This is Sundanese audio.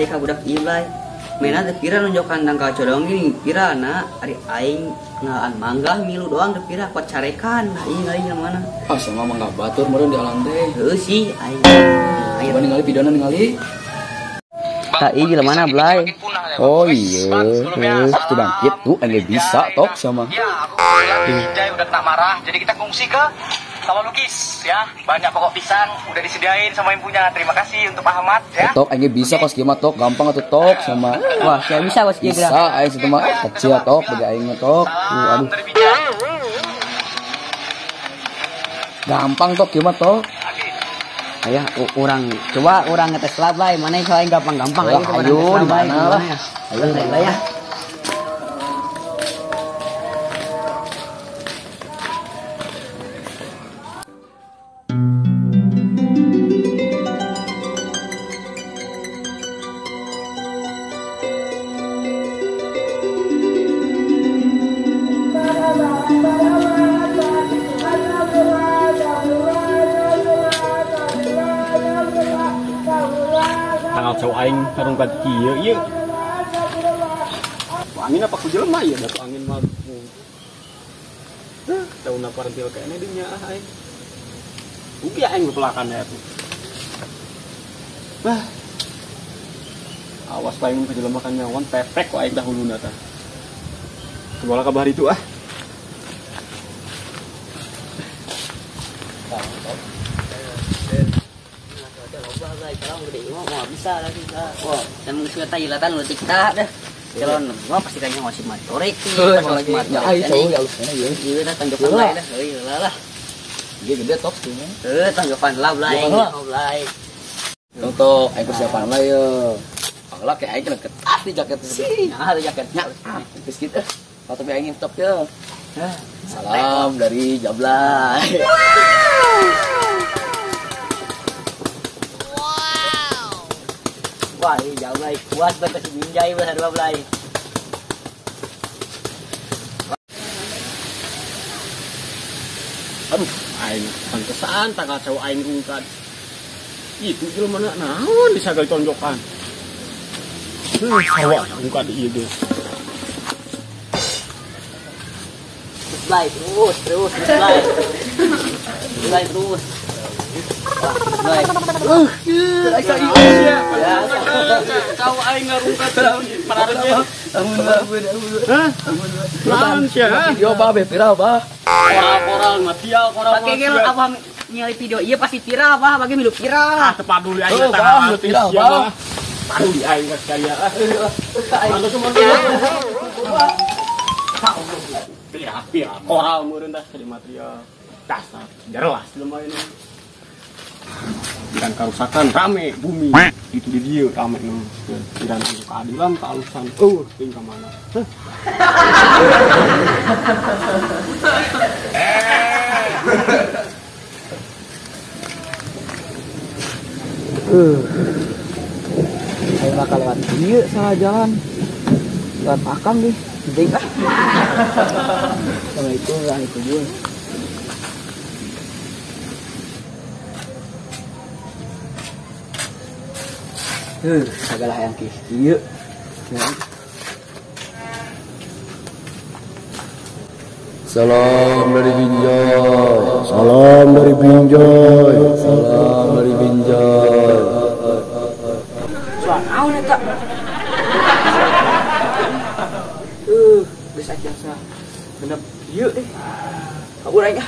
Blay ka budak ieu Blay. Mena teu pira nonjokan tangkal codong gini pira na ari aing ngalaan mangga milu doang teu pira kuat carekan. Aing aing mana? Ah sama mangga batur meureun di alam teh. Heuh sih aing. Coba ningali videona ningali. Tah ieu jelema mana Blay? Oh iya, itu bangkit tuh, aing bisa tok sama. Ya, aku kebetulan udah kena marah, jadi kita ngungsi ke sawah lukis ya. Banyak pokok pisang udah disediain sama yang punya. Terima kasih untuk Pak Ahmad ya. Tok aing bisa kos kieu mah tok, gampang atuh tok sama. Wah, saya bisa kos kieu. Bisa aing situ mah kecil tok bagi aing mah tok. Aduh. Gampang tok kieu mah tok. Ayah, orang coba orang ngetes lah Blay, mana yang soalnya gampang-gampang ayo ayo di mana lah. Ayo lah ya. Tanggal cowok aing ngarungkat kieu ieu. Ku angin apa ku jelema ieu da ku angin mah. Heh, daunna parentil kene dinya ah aing. Ugi aing pelakan atuh. Wah. Awas paling ka jelema kan nyawan pepek ku aing dahuluna tah. Coba lah kabar itu ah. Bisa lagi wah dan mengisi ilatan lu tikta dah calon gua pasti kayaknya masih matorek lagi ya ai cowok ya alusna ieu ieu dah tanggapan lah dah heuh lah ieu gede tok sih heuh tanggapan lah Blay Blay tok aing persiapan lah ye lah kayak aing kena ketat di jaket sih nah ada jaketnya geus kitu tapi aing stop ye. Salam dari Jablay. Wah, ini jauh Blay. Kuat banget kasih Binjai belah dua Blay. Aduh, aing pantesan tanggal cowok aing rungkad. Itu jelema naon disagal tonjokan. Sawah rungkad ieu ge. Terus Blay, terus terus Blay. Blay terus. Blay. Cau aing ngarungkat parareunya. Hah? Naon sia? Video bah be viral bah. Koral-koral material koral. Pake ge apa ningali video ieu pasti viral bah, bagi milu viral. Ah, teu paduli aing tah viral bah. Paduli aing ka sekalian ah. Anu semua. Viral koral meureun tah jadi material. Dasar jelas lumayan. Dan kerusakan rame bumi itu di dia rame nu dan keadilan kealusan ting ka mana. Ayo bakal lewat ieu salah jalan. Lewat akang deh. Penting ah. Assalamualaikum warahmatullahi wabarakatuh. Segala hayang kieu. Salam dari Binjai. Salam dari Binjai. Salam dari Binjai. Suara naon eta? Geus asa genep ieu deh. Kabur aing.